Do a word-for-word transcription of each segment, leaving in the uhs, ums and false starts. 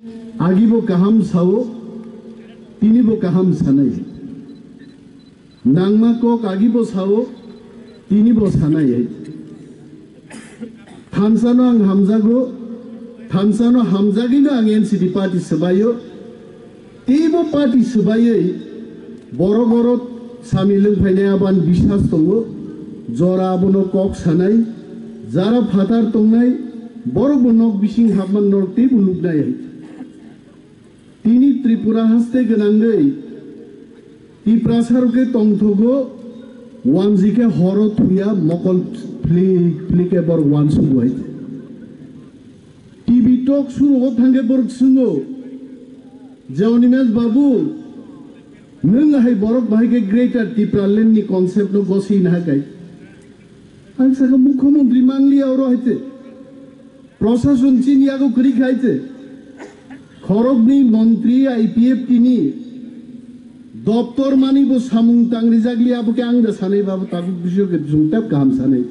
Agibo kaham sao, tinibo kaham sanai. Nangma kok agibo sao, tinibo sanai. Thansano ang hamjago, thansano hamjagino ang N C P party swbaio. Teibo party swbaiwi borok oro sami lwngphainai abani biswas tongo. Jora abono kok sanai, jara phatar tongnai, borokbo nok bising hapma norok teibo nuknai hai. Tini Tripura haste gwnangwi Tiprasa rok khe tongthogo, wanji khe horo thuya mokol phlik phlik khe borok wansugo hai. T V talk show rogo thangkhe borok swngo, je Animesh babu, nwng hai borok bahai khe Greater Tipraland ni concept no goswi naha kai. Ang saka mukhyamantri mangliya oro hai te. Prosason chini yago kwrwi khai te. Khoroknwi montri I P F T ni doptor mani bo samung tangrijak li abo khe ang da sanai babo tabuk bisio khe jungtap kaham sanai.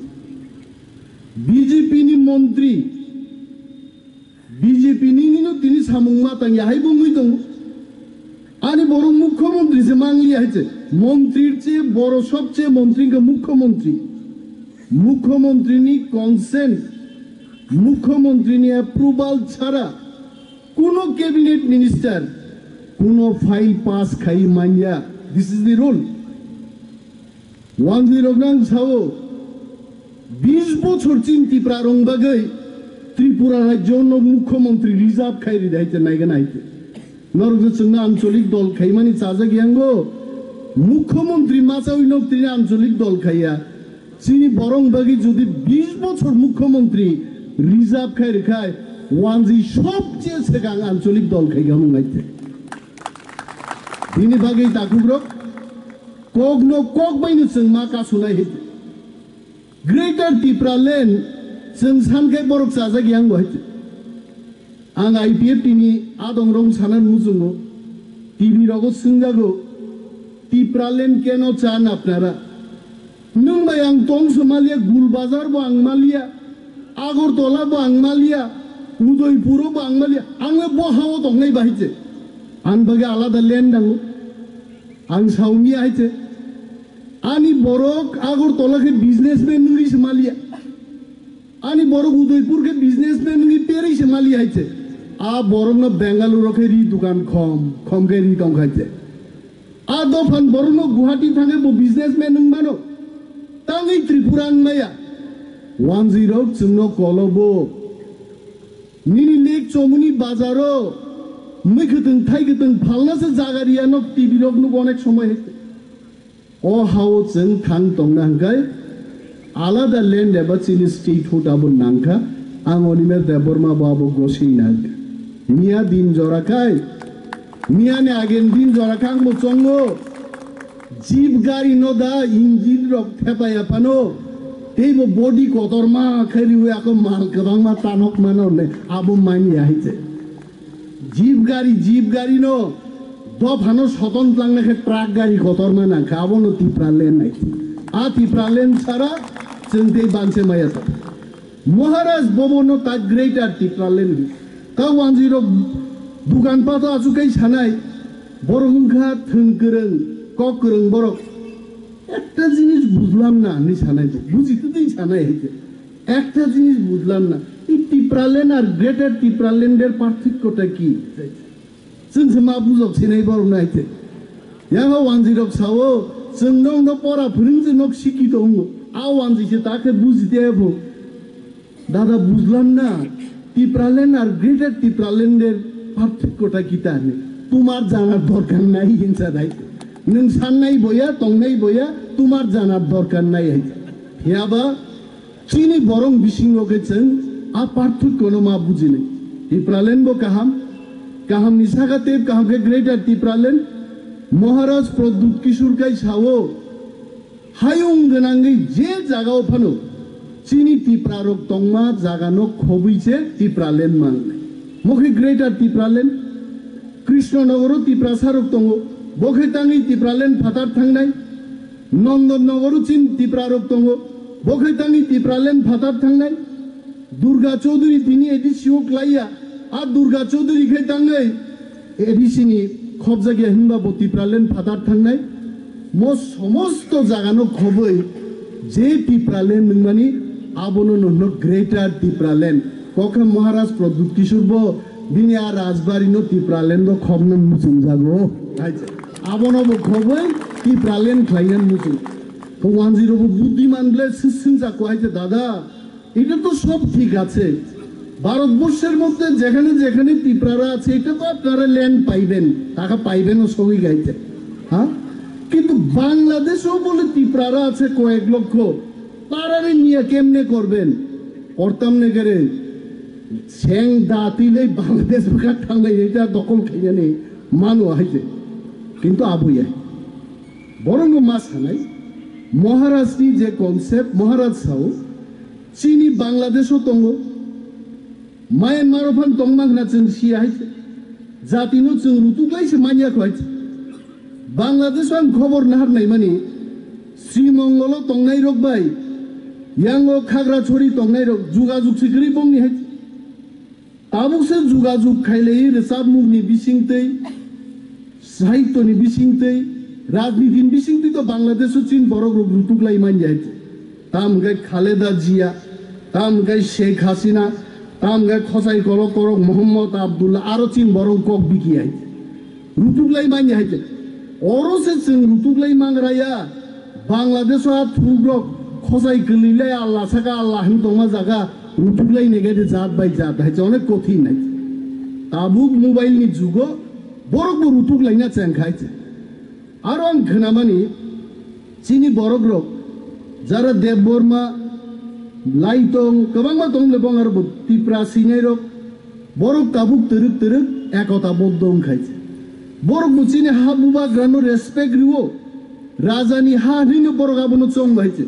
B J P ni montri, B J P ni nino tini samung ma tang ya hai bo wngwi tongo. Ani borok mukhyamantri se mangliya hai se. Montri se boro sobse montri wngkha mukhyamantri. Mukhyamantri ni consent, mukhyamantri ni approval chara kuno cabinet minister kuno file pass khai manya. This is the rule. Wanjwi rok nang sao, bis bochor chin Tipra rong bagwi Tripura rajyo no mukhyamantri reserve khai rida hai te naiga nai te. Norok je chwngno ancholik dol khaimani chajak yango, mukhyamantri machawi nok tini ancholik dol khaiya. Chini borong bagwi jodi bis bochor mukhyamantri reserve khai rwkhai, wanjwi sobche swkang ancholik dol khai gamung hai te. Bini bagwi takhuk rok kok no kok bai no chwng ma kasunai hai te. Greater Tipraland chwng sankhe borok chajak yang bo hai. Ang I P F T ni adong rong sana muchungo, T V rogo swngjago, "Tipraland keno chan apnara?" Nwng bai ang tong se malia, Gul Bazar bo ang malia, Agartala bo ang malia, Udaipuro bo ang malia, ang le bo hao tongnai bahai se. Ang bagi alada land nango. Ang saumia hai se. Ani borok Agartala khe businessman nungwi se malia. Ani borok Udaipur khe businessman nungwi perwi se malia hai se. A borokno Bengaluru khe ri dukan khom, khom khe ri tong khai se. A dophan borokno Guwahati thangwi bo businessman wng mano. Tangwi Tripura wng maya. Wanjwi rok chwngno kolo bo. Nini lek chomuni bazaro mui kwtwng thai kwtwng phalna se jaga riya nok T V rok nuk onek somoi hai. O hao chwng thang tongna hwnkhe alada land eba chini statehood abo nangkha. Ang Animesh Debbarma bo abo gosina hwnkha. Miya din jora khai, miya ni agen din jora khai ang bo chongo. Jeep gari no da engine rok thepaya phano, teibo body kotorma khai riwi ako mal kwbangma tanok mano ne abo manya hai se. Jeep gari, jeep gari no dophano soton tlangna khe truck gari kotorma nangkha, abono Tipraland nai. A Tipraland sara chwng tei banse maya ta. Maharaj bobono ta Greater Tipraland hwn. Ta wanjwi rok dukan pato achukai sanai, borok wngkha thwng kwrwng, kok kwrwng borok. Ekta jinis bujlam na hinwi sanai bo, buji twi sanai hai khe. Ekta jinis bujlam na, ei Tipraland ar Greater Tipraland er parthokkota ki? Chwng se ma bujok sinai borok nai te. Yang o wanjwi rok sao, chwng nong no pora phwrwng se nok siki tongo. A wanjwi se ta khe buji te bo. Dada bujlam na, Tipraland ar Greater Tipraland er parthokkota kita hinwi. Tumar janar dorkar nai hinsa dai. Nwng sannai boya, tongnai boya, tumar janar dorkar nai hai. Phiyaba Chini borong bisingo khe chwng a parthokyo no ma bujinai. Tipraland bo kaham, kaham ni saka tei kaham khe Greater Tipraland. Maharaj Pradyut Kishore kai sao, hayung gwnangwi je jagao phano chini Tipra rok tongma jaga no khobwi se Tipraland mangnai. Mo khe Greater Tipraland, Krishnanagar o Tiprasa rok tongo, bo khe tangwi Tipraland phatar thangnai. Nondon Nogoro chin Tipra rok tongo, bo khe tangwi Tipraland phatar thangnai. Durga Chaudhury tini A D C o klaiya, A Durga Chaudhary khai tangwi A D C ni khobjagya hinba bo Tipraland phatar thangnai. Mo somosto jagano khobwi je Tipraland nungmani abono nono Greater Tipraland. Kokha Maharaj Pradyut Kishore bo bini a Rajbari no Tipraland bo khobna muchungjago. Hai se. Abono bo khobwi Tipraland khlaina muchung. To wanjiro bo buddhiman ble sising jako hai se dada. এটা তো সব ঠিক আছে। ভারতবর্ষের মধ্যে যেখানে যেখানে তিপ্রারা আছে, এটা তো আপনারা ল্যান্ড পাইবেন, টাকা পাইবেন ও সবই গাইতে, হ্যাঁ? কিন্তু বাংলাদেশেও বলে তিপ্রারা আছে কয়েক লক্ষ, তারারে নিয়ে কেমনে করবেন? করতাম না করে সেং দাঁতিলেই বাংলাদেশ বেকার থামলে এটা দখল খেয়ে নেই মানু আইছে, কিন্তু আবুই আই বরং মা সানাই মহারাজনি যে কনসেপ্ট মহারাজ Sau Chini Bangladesh o tongo. Myanmar o phan tongma hwna chwng siya hai se. Jati no chwng rutuk lai se manya kho hai se. Bangladesh o ang khobor nahar naimani Sri Mongol o tongnai rok bai yang o Khagrachari tongnai rok jugajug se kwrwi bongni hai se. Tabuk se jugajug khailai rwchapmung ni bisingtwi, sahityo ni bisingtwi, rajniti ni bisingtwi to Bangladesh o chini borok rok rutuk lai manya hai. Tam hwnkhe Khaleda Jia, tam hwnkhe Sheikh Hasina, tam hwnkhe Khosai Kolok Korok Mohammad Abdullah aro chini borok kok biki hai. Rutuk lai manya hai. Oro se chwng rutuk lai mangra ya. Bangladesh o a thuk rok khosai kwlwi lai Allah saka Allah hin tongma jaga rutuk lai ne gede jat bai jat hai. Onek kothin nai. Tabuk mobile ni jugo borok bo rutuk lai na chang khai. Aro ang khnamani chini borok rok jara Debbarma lai tong kwbangma tong le bong aro bo Tipra sinai rok borok tabuk twrwk twrwk ekota boddo wng khai se. Borok bo chini ha bubagrano respect rwo. Rajani ha hinwi no borok abono chong bai se.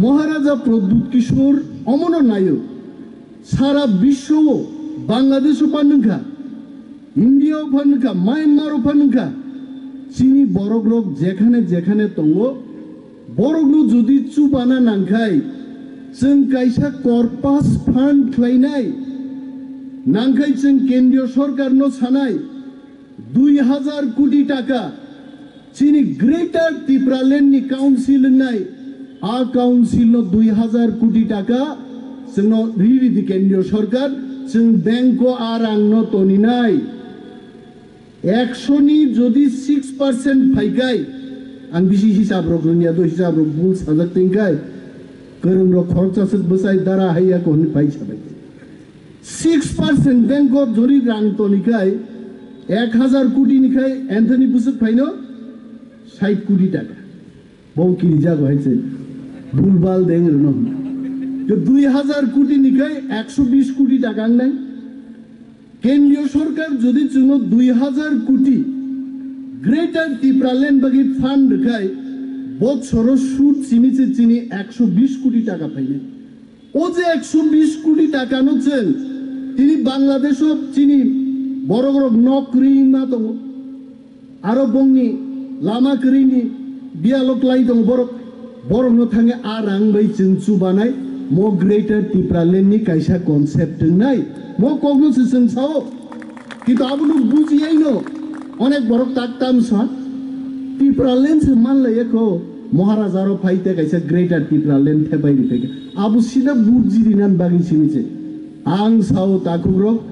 Maharaja Pradyut Kishore omono nayo. Sara biswo o Bangladesh o phan wngkha. India o phan wngkha, Myanmar o phan wngkha, chini borok rok jekhane jekhane tongo, borok no jodi chubana nangkhai, chwng kaisa corpus fund khlainai, nangkhai chwng kendriyo sorkar no sanai, dui hazar koti taka, Chini Greater Tipraland ni Council wngnai, a Council no dui hazar koti taka chwngno ri ri di kendriyo sorkar, chwng bank o a rang no toninai. Ekso ni jodi six percent phaikai, ang bisi hisab rok rwngya do, hisab rok bul sajak tingkai, kwrwng rok khoroksa swk bwsai dara haiya ko hwnwi phai sabai. Six percent bank o jori rang tonikai ek hazar koti ni khai Anthony bwswk phaino sait koti taka. Bo kirijago hai se. Bulbal deng rwno. To dui hazar koti ni khai ekso bis koti taka wngnai. Kendriyo sorkar jodi chwngno dui hazar koti Greater Tipraland bagwi fund rwkhai, botsoro sud simi se chini ekso bis koti taka phainai. O je ekso bis koti taka no chwng tini Bangladesh o chini borok rok nok kwrwi ma tongo, aro bongni lama kwrwi ni biyalo klai tongo borok, borok no thangwi a rang bai chwng chubanai mo Greater Tipraland ni kaisa concept wngnai mo kok no se chwng sao. Kintu abono bujiyaino onek borok tak tam sa, Tipraland se manlaiya kho, Maharaja ro phai te kaisa Greater Tipraland thepai ri phaikha. Abo sida buji rinan bagwi simi se. Ang sao takhuk rok,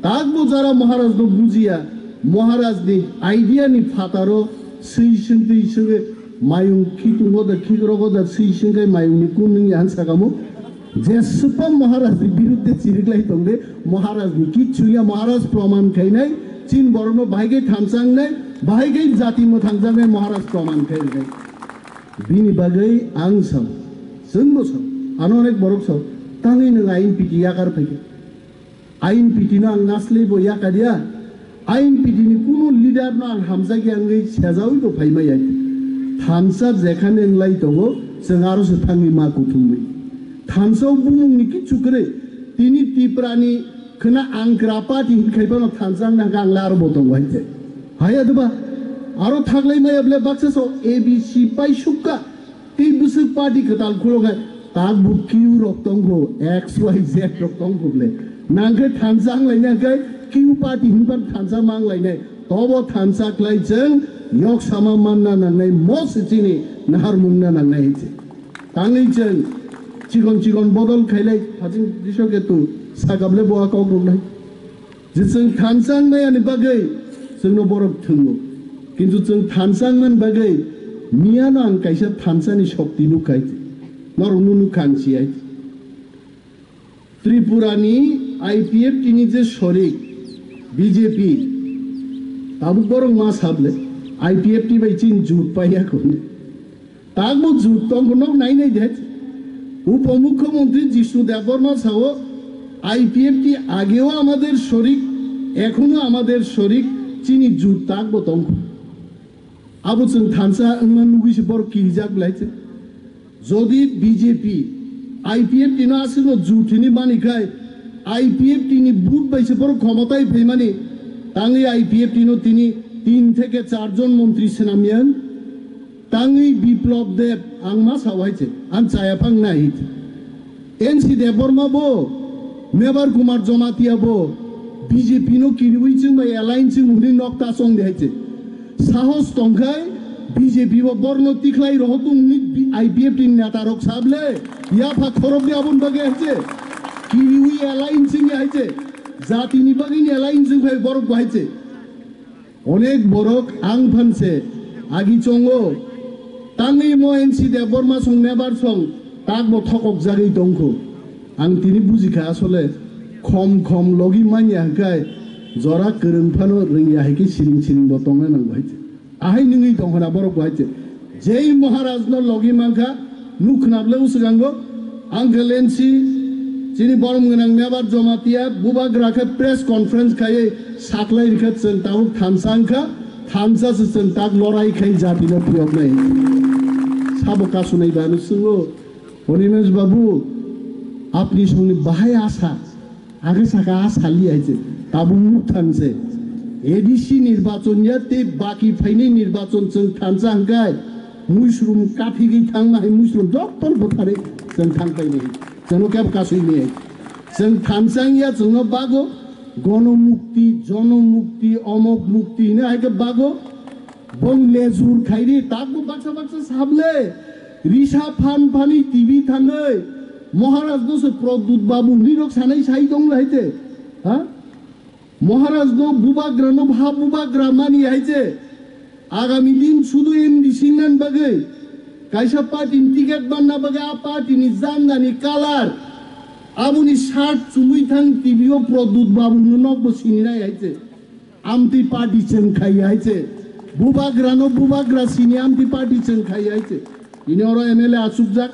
tak bo jara Maharaj no bujiya, Maharaj ni idea ni phataro swi singtwi swi mayung khitungo da khikrogo da swi singkai mayung ni kun nung yan sakamo. Jeswkpa Maharaj ni birudde chiriklai tongde, Maharaj ni kichu ya, Maharaj proman khainai, chin borokno bahai khe thansa wngnai, bahai khe jati mwthangjaknai Maharaj proman khainai. Bini bagwi ang sao, chwngbo sao, ano onek borok sao, tangwi nwng I N P T yakar phaikha. I N P T no ang nasle bo yakadiya. I N P T ni kunu leader no ang hamjakya wngwi sejawi bo phaimaya. Thansa jekhane wnglai tongo, chwng aro se thangwi ma kuthumwi. Thansa o bumung ni kichu kwrwi. Tini Tipra ni khna ang kra party hin khai phano thansa wngna hwnkha ang le aro bo tongo hai se. Haya doba aro thaklai maya ble baksa so A B C pai sukka. Tei bwswk party kwtal khuloknai, tak bo Q rok tongkho, X Y Z rok tongkho ble. Nangkhe thansa wnglainai, hwnkhe kiu party hinba thansa ma wnglainai. Tobo thansa khlai chwng yok sama manna nangnai, mo se chini naharmungna nangnai hinse. Tangwi chwng chikon chikon bodol khailai, haching Drisho Ketu sakable bo a kok rwnai. Je chwng thansa wngmaya ni bagwi chwngno borok thwngo. Kintu chwng thansa wngmani bagwi miyano ang kaisa thansa ni shokti nukha hinse. Norokno nukha ang siyai. Tripura ni I P F T ni je sorik B J P, tabuk borok ma sable, I P F T bai chini jut paiya kho. Tabuk jut tong kho, nok nai nai de. Upomukhyamantri Jishnu Debbarma sao, I P F T ageo amader sorik, ekhono amader sorik, chini jut tabuk tong kho. Abo chwng thansa wngma nugwi se borok kirijak belai se. Jodi B J P, I P F T no aswkno jut hinwi mani khai, I P F T ni vote bai se borok khomotai phaimani, tangwi I P F T no tini tin theke char jon montri swnam yang, tangwi Biplab Deb ang ma sao hai se, ang chaya phang nai. N C Debbarma bo, Mebar Kumar Jamatia bo, B J P no kiriwi chwng bai alliance chwng hwnwi nok ta chong de hai se. Sahos tong khai B J P bo borno tikhlai rohok tong hwnwi I P F T ni neta rok sable, yapha khorok de aboni bagwi hai se. Kiriwi alliance chwng hai se. Jati ni bagwi ni alliance chwng khai borok bo hai se. Onek borok ang phan se agi chongo. Tangwi mo N C Debbarma song Mebar song tak bo thokok jagwi tongkho. Ang tini bujikha asole khom khom logi manya hwnkhe jora kwrwng phano rwngya hai khe siring siring bo tongna nango hai se. Ahai nungwi tongkhana borok bo hai se. Jei Maharaj no logi mankha, nuk khna bwlai uswk ango, Uncle N C, chini borom gwnang Mebar Jamatia, bubagra khe press conference khaiwi saklai rikha chwng tabuk thansa wngkha, thansa se chwng tak lorai khai jati no phiyoknai. Sabo kasunai banu swngwi, Animesh Babu, apni songni bahai asa. Age saka a sali hai se, tabuk nuk thang se. A D C nirbachon ya tei baki phainai nirbachon chwng thansa hwnkhe muisrum kaphigwi thangma hai muisrum jotto bwtharwi chwng thang painai. Chwngno kebo kasui maya. Chwng thansa wngya chwngno bago gono mukti, jono mukti, omok mukti hwnwi hai khe bago. Bong lejur khairi, tabuk baksa baksa sable. Risa phan phani T V thangwi. Maharaj no se Pradyut Babu hwnwi rok sanai sai tong lai te. Ha? Maharaj no bubagra no bha bubagra mani hai se. Agami din sudu M D C nan bagwi. Kaisa party ni ticket manna bagwi a party ni janda ni colour. Aboni shirt chumui thang T V o Pradyut Babu no nok bo sini nai hai se. Amtwi party chwng khai hai se. Bubagra no bubagra sini amtwi party chwng khai hai se. Ini oro M L A achukjak,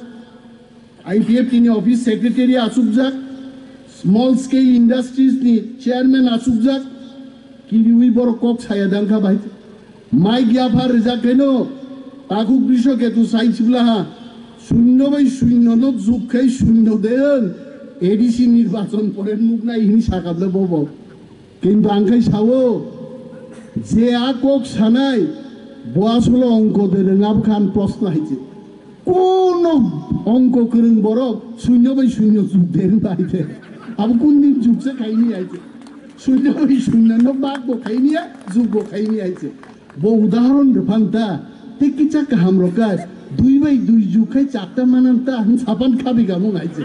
I P F T ni office secretary achukjak, small scale industries ni chairman achukjak, kiriwi borok kok saya dangkha bai. Mai gya phar rijak khaino, takhuk Drisho Ketu sai sibla ha, shunyo bai shunyo no juk khai shunyo de, A D C nirbachon pore nuknai hini sakable bobo. Kintu ang khai sao, je a kok sanai, bo asolo ongko de rwngya bwkha ani proshno hai se. Kuno ongko kwrwng borok shunyo bai shunyo juk de rwngya hai se. Abo kun din juk se khaini hai se. Shunyo bai shunyo no bak bo khaini ya, juk bo khaini hai se. Bo udahoron rwphang ta, tei kisa kaham rok kha, dui bai dui juk khai charta manan ta, hwn sapan khabi gamung hai se.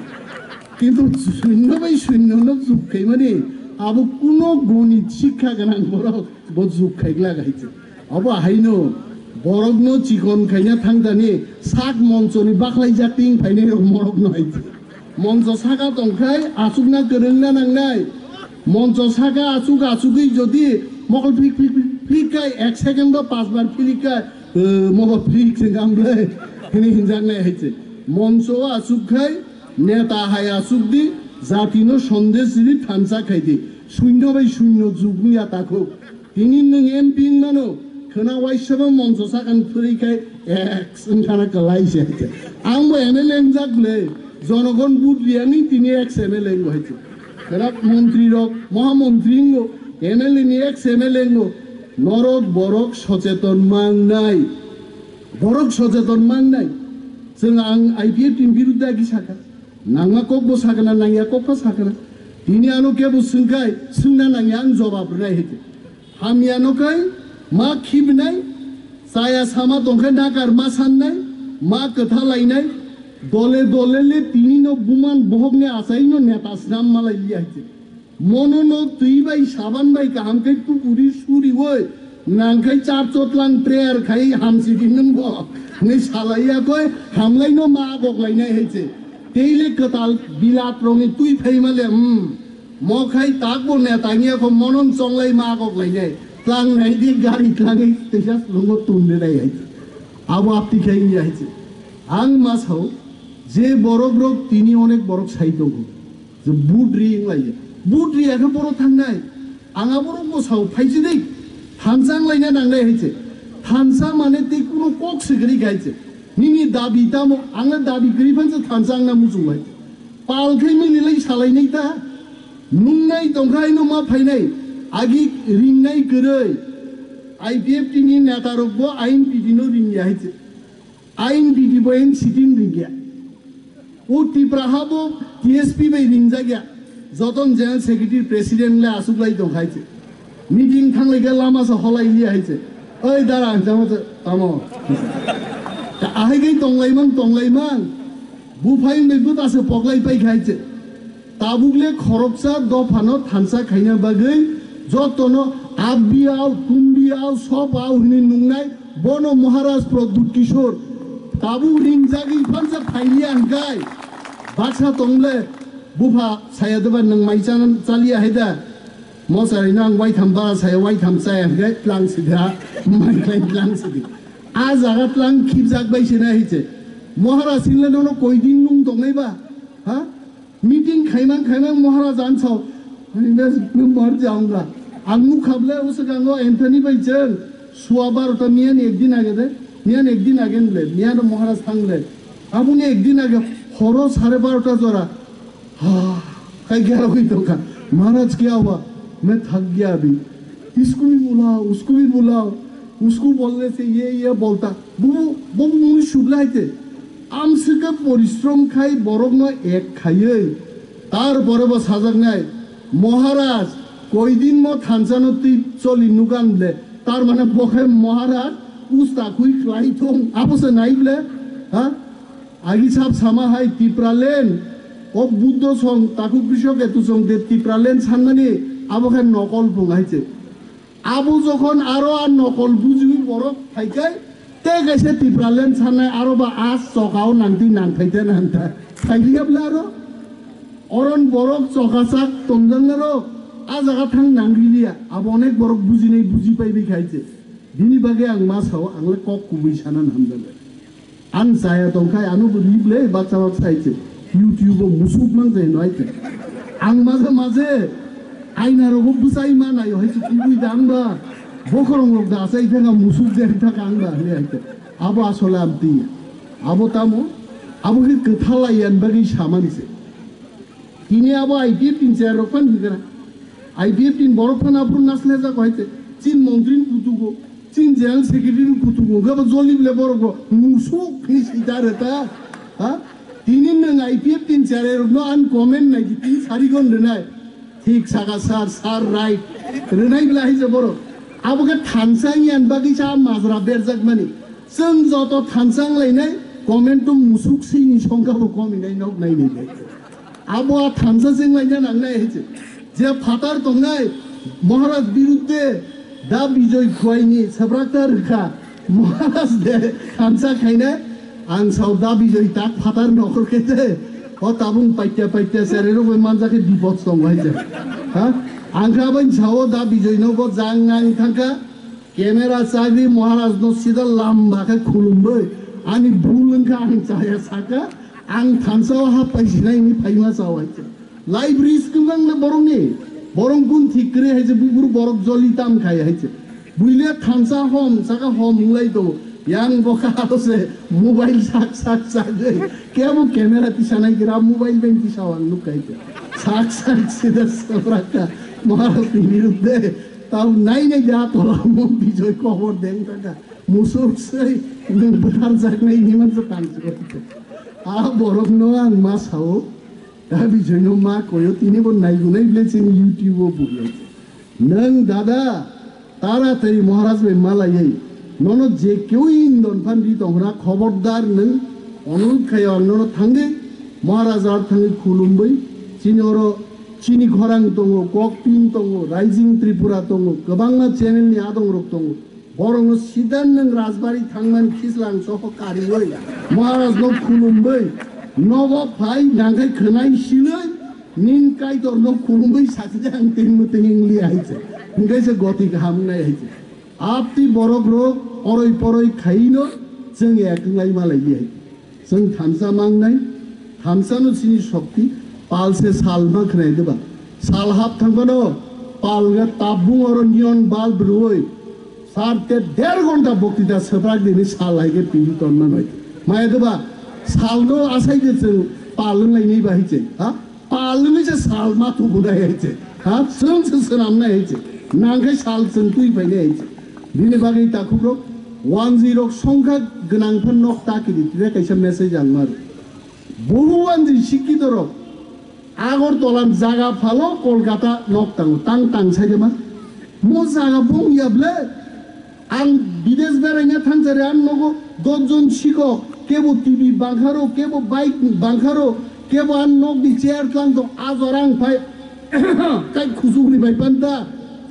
Kintu shunyo bai shunyo no juk khaimani, abo kuno gonit sikha gwnang borok bo juk khai glak hai se. Abo haino borokno chikon khaina thangdani sak monchoni bakhlaijak ting phainai rok morokno hai se. Moncho saka tongkhai achukna kwrwngna nangnai. Moncho saka achuk achugwi jodi mokol phik phik phik phik khai ek second o panch bar phlik khai, "Eh, mobo phlik se gamble," hini hinjaknai hai se. Moncho o achuk khai neta hai achuk di, jati no sondesh ridi thansa khai di. Shunyo bai shunyo juk wngya takhuk. Tini nwng M P wngmano, khwna waisaba moncho sakani phwrwi khai X wngkhana kwlai se hai se. Ang bo M L A wngjak le, jonogon vote riyani tini X M L A wngo hai se. Khwna montri rok, mohamontri wngo, M L A ni X M L A wngo. Norok borok socheton mangnai. Borok socheton mangnai. Chwng ang I P F T ni birudde agi sakha. Nangma kok bo sakha na, nangya kok pha sakha na. Tini ano kebo swngkhai, swngna nangya ang jobab rwnai hai khe. Hamya no khai, ma khibnai, chaya sama tongkhai nakar ma sannai, ma kwtha lainai, dole dole le tini no buman bohok ni achai no neta snam malai liya hai khe. Mono no twi bai saban bai kaham khe tukuri suri woi, nangkhai char chotlang prayer khai hamsi di nwng bo. Ni salaiya koi hamlai no ma agok lainai hai khe. Teile kwtal bilat rongni twi phaima le, hmm. Mo khai tak bo neta ngiya kho monon chonglai ma kok lai nai. Tlang nai di gari tlangi teisa lungo tum de nai hai. Abo apti khai ngiya hai. Ang ma sao je borok rok tini onek borok sai tongo. Je but ri ing lai. But ri ya khe borok thang nai. Ang abo rok bo sao phai si dei. Thansa ang lai na nang nai hai se. Thansa mane tei kuno kok se gri gai se. Nini dabi tamo ang na dabi gri phan se thansa ang na muchung lai. Pal khe mili lai salai nai ta. Nungnai tongkha haino ma phainai, agi ringnai kwrwi. I P F T ni neta rok bo ain bidi no ringya hai se. Ain bidi bo N C T ni ringya. O Tipra ha bo T S P bai ringjak ya. Joton General Secretary President le asuk lai tong hai se. Meeting thanglai khe lama sa holai liya hai se. Oi dara ang jama se tamo. Ta ahai kai tonglai mang tonglai mang. Buphai wngwi bwtase poklai pai khai se. Tabuk le khoroksa dophano thansa khaina bagwi jotono abbiao, tumbiao, sopao hwnwi nungnai bono Maharaj Pradyut Kishore. Tabuk ringjagwi phansa phailiya hwnkhe baksa tongle bupha saya doba nwng mai chan-, chaliya hai da. Mocharai no ang waitham bara saya waitham chaya hwnkhe tlang sida, mai khlai tlang sidi. A jaga tlang khibjak bai se nai hai se. Maharaj hinle nono koi din nung tongnai ba? Ha? Meeting khaimang khaimang Maharaj ansao. Ani bes nung mar jaunga. Ang nuk khable o swkango Anthony bai chwng. Sua barota miyan ek din age de. Miyan ek din age nle. Miyan Maharaj thang le. Aboni ek din age horo sare barota jora. Ha, kai gya rogwi tongkha. महाराज क्या हुआ? मैं थक गया अभी। इसको भी बुलाओ, उसको भी बुलाओ। उसको बोलने से ये, ये बोलता। Bubu, bubu muni subla haite. Amswkhe porishrom khai borokno ek khaiwi. Tarpore bo sajaknai, Maharaj, koidin mo thansa no twi choli nugan le. Tar mane bo khe Maharaj usta khui khlai thung. Abo se nai ble, ha? Agi sab sama hai Tipraland, o Buddho song, Takhuk Bishok Etu song de Tipraland sanmani abo khe nokol bung hai se. Abo jokhon aro a nokol bujiwi borok phaikai, te kaisa Tipraland sannai aro ba a chokao nangtwi nangthai te nangtha. Phailiya bla aro? Oron borok choka sak tongjaknai rok a jaga thang nangriliya. Abo onek borok bujinai buji paibai khai se. Bini bagwi ang ma sao, ang le kok kubui sana hamjakle. Ang chaya tongkhai ano bo rible baksa baksa hai se. YouTube o musuk mang jai no hai se. Ang maje maje aina rogo bwsai ma naio hai se kubui da ang ba. Bokhorong rok da asai thanga musuk jai thaka ang ba hwnwi hai se. Abo asole amtwi. Abo tamo? Abo khe kwthalai yan bagwi samani se. Tini abo I P F T ni chair rok phan hikra. I P F T ni borok phan aphuru naslejak hai te. Chin montri ni kutugo, chin general secretary ni kutugo, hwnkhe bo joli bile borok bo musuk ni sita reta. Ha? Tini nwng I P F T ni chair rok no an comment nai di, tini sarigon rwnai. Thik saka sir, sir right. Rwnai bile hai je borok. Abo khe thansa yan bagwi sa majra berjak mani. Chwng joto thansa wng lainai, comment o musuk sini songkha bo kom hinai nok nai nai nai. Abo a thansa se wnglaina nangnai hai se. Je phatar tongnai Maharaj birudde da Bijoy Khwaini sabrakta rwkha. Maharaj de thansa khainai ang sao da Bijoy tak phatar nokhor khe de. O tabung paitya paitya sere rok bai manja khe bipod tongo hai se. Ha? Ang kha bai sao da Bijoy no bo jang nang thangkha. Camera chagwi Maharaj no sida lamba khe khulumwi ani bul wngkha ang chaya saka ang thansa o happai sinai ni phaima chawai. Library swkang le borok ni borok gun thik kwrwi hai se bubur borok joli tam khai hai se buile thansa hom saka hom wngwlai tongo yang bo kha aro se mobile sak sak chagwi kebo camera tisanai gira mobile bai tisao ang nuk khai se sak sak sida sabrakha Maharaj ni birudde. Tau nai nai ja tola mo Bijoy kobor deng taka. Musuk sei nwng bwthar jak nai ni man sa tang se. A borok no ang ma sao. Dabi joino ma koyo tini bo naigunai ble chini YouTube o buya. Nang dada, taratari Maharaj bai malaiye. Nono je keu indon phan ri tongra khobordar nang onurud khayo ang nono thangdi Maharaj ar thangdi khulumbai. Chini oro chini khorang tongo, Kokpin tongo, Rising Tripura tongo, kwbangma channel ni adong rok tongo. Borokno sidan nwng Rajbari thangmani khislang soho kariwi, Maharajno khulumwi, nogo phai nangkhai khwnai silwi, ning Kaitorno khulumwi sakhe ang tengmo tengeng li hai se. Hingke se goti kaham wngnai hai se. Apti borok rok oroi poroi khaino chwng ek wnglai malai li hai. Chwng thansa mangnai, thansano chini shokti, pal se sal ma khwnai diba. Sal hap thangmano, pal ga tabung oro neon bulb rwoi, sar te der ghonta boktita swprak dini sal hai khe tini tonma noi. Maya diba, salno asai de chwng pal wnglai ni ba hai che, ha? Pal wngwi se sal ma thubu nai hai se. Ha? Chwng se swnam nai hai se. Nang khe sal chwng twi phai nai hai se. Bini bagwi takhuk rok, wanjwi rok songkha gwnang phan nok ta kiri twi kaisa message ang maru. Bohu wanjwi sikki dorok. Agartala jaga phalo Kolkata nok tango. Tang tang sai de ma. Mo jaga bong ya ble. Ang bidesh beraina thangjari, ang nogo dosh jon sikok, kebo T V bangkharo, kebo bike bangkharo, kebo ang nokni chair tlang tong, a jora ang phai kai khusukni bai panta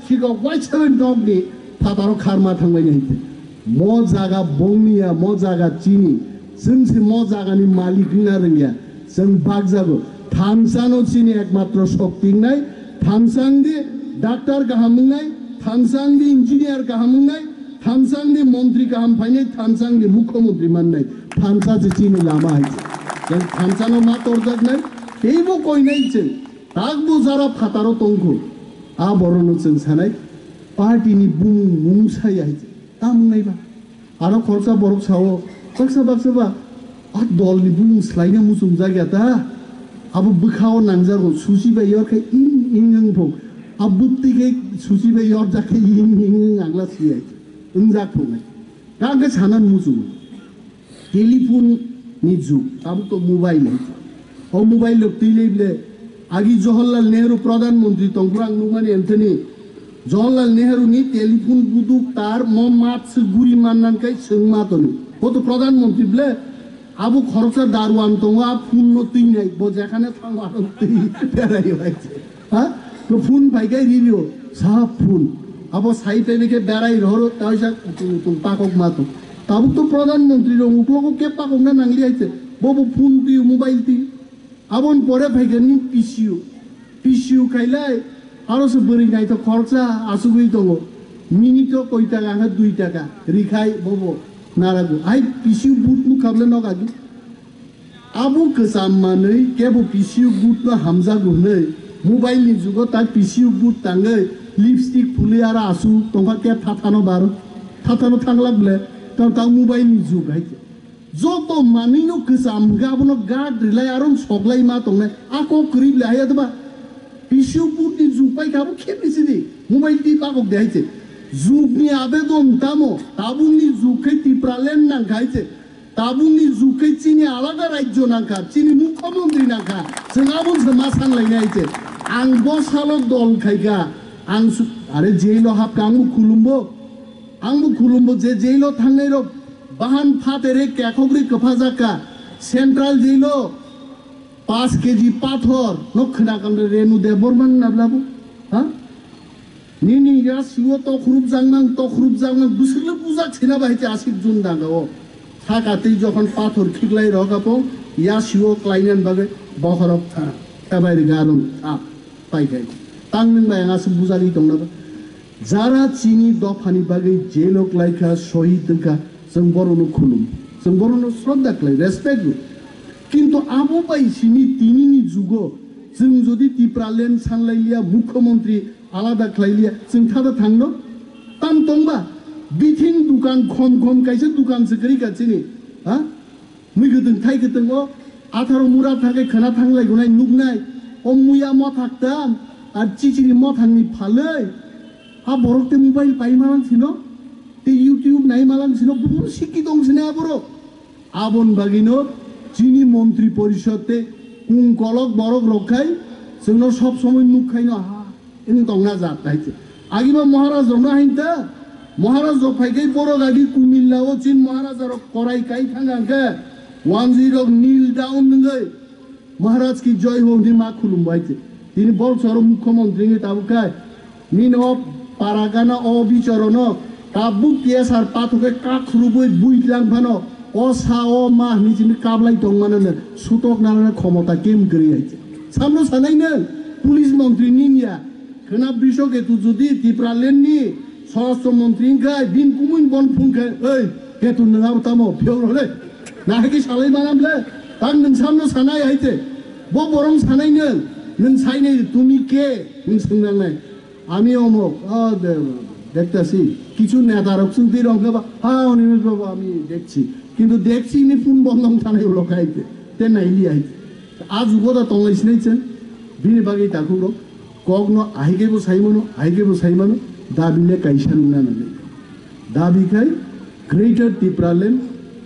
sikok waisa bai nokni phataro kharma thangbai nai. Mo jaga bongniya, mo jaga chini, chwng se mo jagani malik wngna rwngya. Chwng bakjago. Thansano chini ekmatro shokti wngnai, thansa wngdi doctor kaham wngnai, thansa wngdi engineer kaham wngnai, thansa wngdi montri kaham phainai, thansa wngdi mukhyamantri mannai, thansa se chini lama hai se. Chwng thansano ma torjaknai, teibo koinai chwng, takbo jara phataro tongkho, a borokno chwng sanai, party ni bumung mungsa ya hai se. Tamo wngnai ba? Aro khoroksa borok sao, baksa baksa ba, a dolni bumung swlaina muchungjak ya ta? Abo bwkhao nangjago, susi bai yor khe ing ing wng pho. A bwtwi khe susi bai yorjak khe ing ing wng angla siyai. Wngjak pho nai. Kang khe sanan muchungo. Telephone ni jug, tabuk to mobile hai. O mobile rok twi lei ble. Agi Jawaharlal Nehru Pradhan Mantri tongphuru ang nukmani Anthony. Jawaharlal Nehru ni telephone buduk tar mo mat se guri mannan kai swng ma toni. Bo to Pradhan Mantri ble. Abo khoroksa daruan tongo, a phone no twi nai. Bo jekhane thango aro twi berai bai. Ha? Bo phone phai kai ri rio. Sa phone. Abo sai phai khe berai rohoro, ta oisa kutung kutung pakok ma tong. Tabuk to Pradhan Mantri rok uklogo khe pakok na nangli hai se. Bo bo phone twi, mobile twi. Aboni pore phaikha ni P C U. P C U khailai, aro se bwrwi naithok khoroksa achugwi tongo. Minute o koi taka, hwnkhe dui taka. Rikhai bobo narago. Hai P C U booth nukha bwle nok agi. Abo kwcham manwi kebo P C U booth no hamjago hwnwi mobile ni jugo ta P C U booth tangwi lipstick phulwi aro achu tongkha khe thathano baro. Thathano thanglak bwle. Tamo ta mobile ni jug hai khe. Joto manwino kwcham hwnkhe abono guard rwlai aro soklai ma tongnai. A kok kwrwi ble hai ya doba. P C U booth ni jug pai kha abo khe bisi di. Mobile twi pakok de hai se. Jug ni abedon tamo. Tabuk ni jug khe Tipraland nang kha hai se. Tabuk ni jug khe chini alada rajyo nang kha. Chini mukhyamantri nang kha. Chwng abo se ma sanglai nai hai se. Ang bo salo dol khai kha. Ang su-, are jail o hap kha ang bo khulumbo. Ang bo khulumbo je jail o thangnai rok. Bahan phatere kekhogri kwphajakka, central jail o paanch keji pathor no khwna kamre Renu Debbarma na blabo, ha? Nini ya siwo tokhrup jangmang, tokhrup jangmang, bwswkle bujak sina bai te asik jun danga o. Saka tei jokhon pathor khiklai rok apo, ya siwo klainan bagwi bokhorok tha, khebai riga arum tha, pai khai. Tang nung bai ang aswk bujagwi tongna ba. Jara chini dophani bagwi jail o klaikha, sohid wngkha, chwng borokno khulum, chwng borokno shraddha khlai, respect rw. Kintu abo bai simi tinini jugo chwng jodi Tipraland sanlailiya, mukhyamantri alada khlailiya, chwng thada thangno? Tam tongba? Bithing dukan khom khom kaisa dukan se kwrwi ka chini, ha? Mui kwtwng thai kwtwng o atharo mura thangkhe khwna thanglai gonai nuknai. O muya mothak tam ar chichiri mothangni phalwi. A borok te mobile pai malang sino, te YouTube nai malang sino, bubun sikki tong sini a borok. Abon bagino chini montri porishod te Mung kolok borok rok khai chwngno sob somoi nuk khaino ha wng tongna jat hai se. Agiba Maharaj rokno hain ta, Maharaj rok phai khai borok agi kumilla o chin Maharaja rok korai kai thang ang khe wanjwi rok kneel down wngwi Maharaj ki joy ho hwnwi ma khulum bai se. Tini bol soro mukhyamantri wngwi tabuk khai nini o paragana o bichorono tabuk T S R pathokhe kakhurubui buitlang phano o sa o ma hwnwi chini kablai tongmano no sutok nalana khomota kem kwrwi hai se. Samno sanai nang police montri ninya khwna Brisho Ketu jodi Tipraland ni Swarashtra montri wngkha bini kumui bon phung khe oi Ketu nwng abo tamo phiyok role. Nahai khe salai manam le, tang nwng samno sanai hai te. Bo borong sanai nwng, nwng sainai tumi ke, nwng swngnangnai. Ami omok, o de, dektasi, kichu neta rok chwng twi rong khe ba, ha, Animesh babu, ami dekchi. Kintu dekchi ni phone bondong thanai ulo khai te, te naili hai te. A jugo da tonglai sinai chwng, bini bagwi takhuk rok. Kokno ahikebo saimano, ahikebo saimano, dabile kaisa nungna nangwi. Dabi khai Greater Tipraland,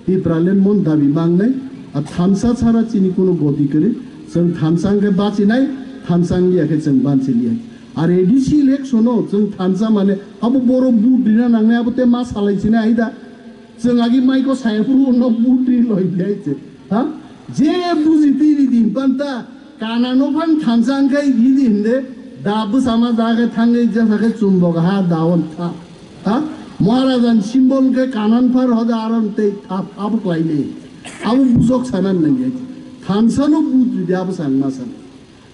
Tipraland mon dabi mangnai, a thansa chara chini kuno goti kwrwi, chwng thansa hwnkhe bachinai, thansa wngliya khe chwng banchi liya. Ar A D C election-o chwng thansa mane abo boro vote rina nangnai, abo te ma salai sinai aida. Chwng agi maiko saya phuru no butri loi bilai se. Ha? Je buji twi ridi panta kana no phan thansa wngkhe ridi hinde da bwsama jaga thangwi jesa khe chumbok ha daon tha. Ha? Maharajan symbol khe kanan phar hoda aron tei thap abo klai nei. Abo bujok sanan nang yai. Thansa no butri di abo sang ma sana.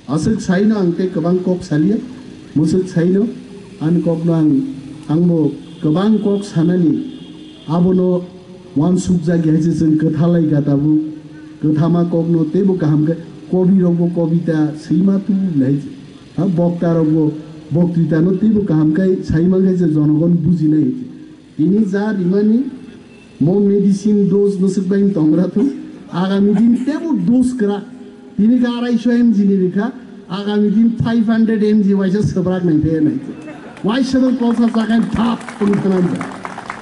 Aswk saino ang tei kwbang kok saliya, mwswk saino ani kokno ang, angbo kwbang kok sanani, abono uansukjak ya se chwng kwthalai gatabu, kwthama kokno teibo kaham khe kobi rokbo kobita swima tubu hai se, ha, bokta rokbo boktritano teibo kaham khe saima khe se jonogon bujinai hai se. Tini ja rimani mo medicine dose bwswk bai tongra thung. Agami din tebo dose kwrak. Tini khe arai so M G ni rikha. Agami din five hundred M G waisa swbrak nai phe nai. Waisa bang kolsa chakai thap tong thanan ja.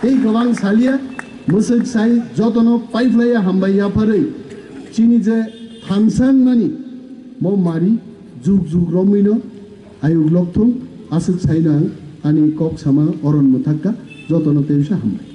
Tei kwbang salia mwswk sai jotono paiphlaiya hambai yapharwi. Chini je thansang mani mo mari juk juk romwino ayuk lokthung aswk saino ang ani kok sama oron mwthakka jotono tebisa hambai.